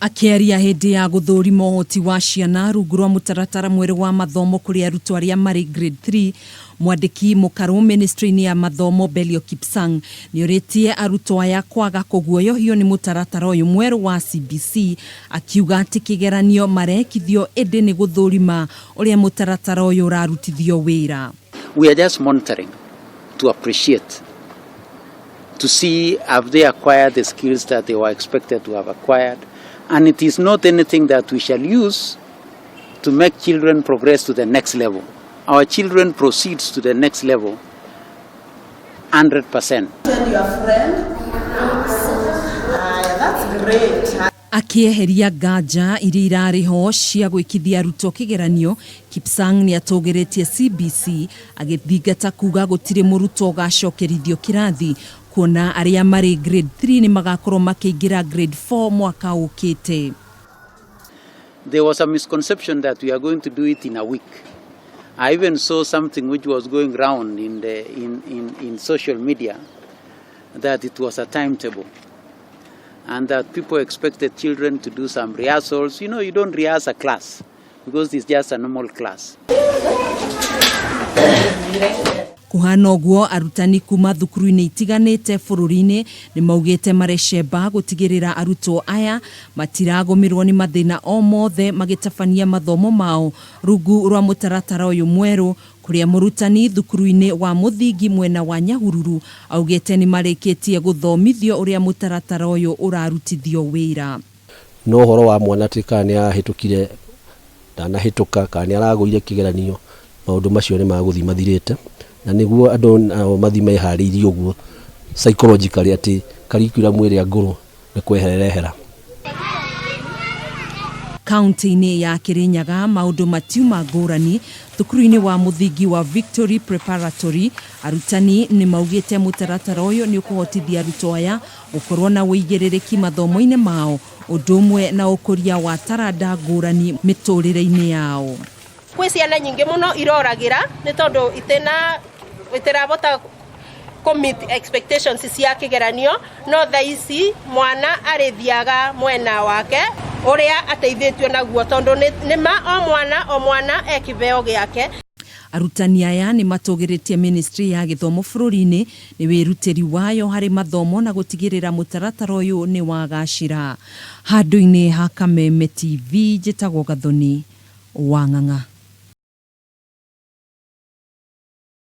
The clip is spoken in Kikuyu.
Akĩaria hĩndĩ ya gũthũrima ũhoti wa ciana rungu rwa mũtaratara mwerũ wa mathomo kũrĩ arutwo arĩa marĩ Grade 3, mwandĩki mũkarũ ministry-inĩ ya mathomo Belio Kipsang nĩorĩtie arutwo aya kwaga kũguoyohio nĩ mũtaratara ũyũ mwerũ wa CBC akiuga atĩ kĩgeranio marekithio ĩndĩ nĩ gũthũrima ũrĩa mũtaratara ũyũ ũrarutithio wĩra. We are just monitoring to appreciate, to see have they acquired the skills that they were expected to have acquired. And it is not anything that we shall use to make children progress to the next level. Our children proceeds to the next level 100%. Tell your friend. That's great. Akĩeheria nganja iria irarĩ ho cia gwĩkithia arutwo kĩgeranio, Kipsang nĩatũgĩrĩtie CBC agĩthingata kuga gũtirĩ mũrutwo ũgacokerithio kĩrathi kuona arĩa marĩ grade 3 nĩ magakorwo makĩingĩra grade 4 mwaka ũkĩte. There was a misconception that we are going to do it in a week. I even saw something which was going round in social media that it was a timetable and that people expected children to do some rehearsals. You don't rehearse a class because it's just a normal class. Kuhana ũguo arutani kuma thukuru-inĩ itiganĩte bũrũri-inĩ nĩ maugĩte marecemba gũtigĩrĩra arutwo aya matiragũmĩrwo nĩ mathĩna o mothe magĩtabania mathomo mao rungu rwa mũtaratara ũyũ mwerũ kũrĩa mũrutani thukuru-inĩ wa mũthingi mwena wa Nyahururu augĩte nĩ marĩkĩtie gũthomithio ũrĩa mũtaratara ũyũ ũrarutithio wĩra. No ũhoro wa mwana atĩ kana nĩ ahĩtũkire ndanahĩtũka kana nĩ aragũire kĩgeranio maũndũ macio nĩ magũthiĩ mathirĩte na nĩguo andũ nao mathiĩ meharĩirie ũguo psychologically atĩ curriculum ĩrĩa ngũrũ nĩ kweherera. Kaunti-inĩ ya Kirinyaga maũndũ matiuma ngũrani thukuru-inĩ wa mũthingi wa Victory Preparatory arutani nĩ maugĩte mũtaratara ũyũ nĩ ũkũhotithia arutwo aya gũkorwo na ũigĩrĩrĩki mathomo-inĩ mao ũndũ ũmwe na ũkũria wa taranda ngũrani mĩtũrĩre-inĩ yao. Kwĩ ciana nyingĩ mũno iroragĩra nĩ tondũ itirabota kũ meet expectations cia kĩgeranio no thaa ici mwana arĩthiaga mwena wake ũrĩa ateithĩtio naguo tondũ nĩ ma o mwana o mwana e kĩheo gĩake. Arutani aya nĩ matũgĩrĩtie ministry ya gĩthomo bũrũri-inĩ nĩ wĩrutĩri wayo harĩ mathomo na gũtigĩrĩra mũtaratara ũyũ nĩ wagacĩra. Handũ-inĩ ha Kameme TV njĩtagwo Gathoni wa Ng'ang'a.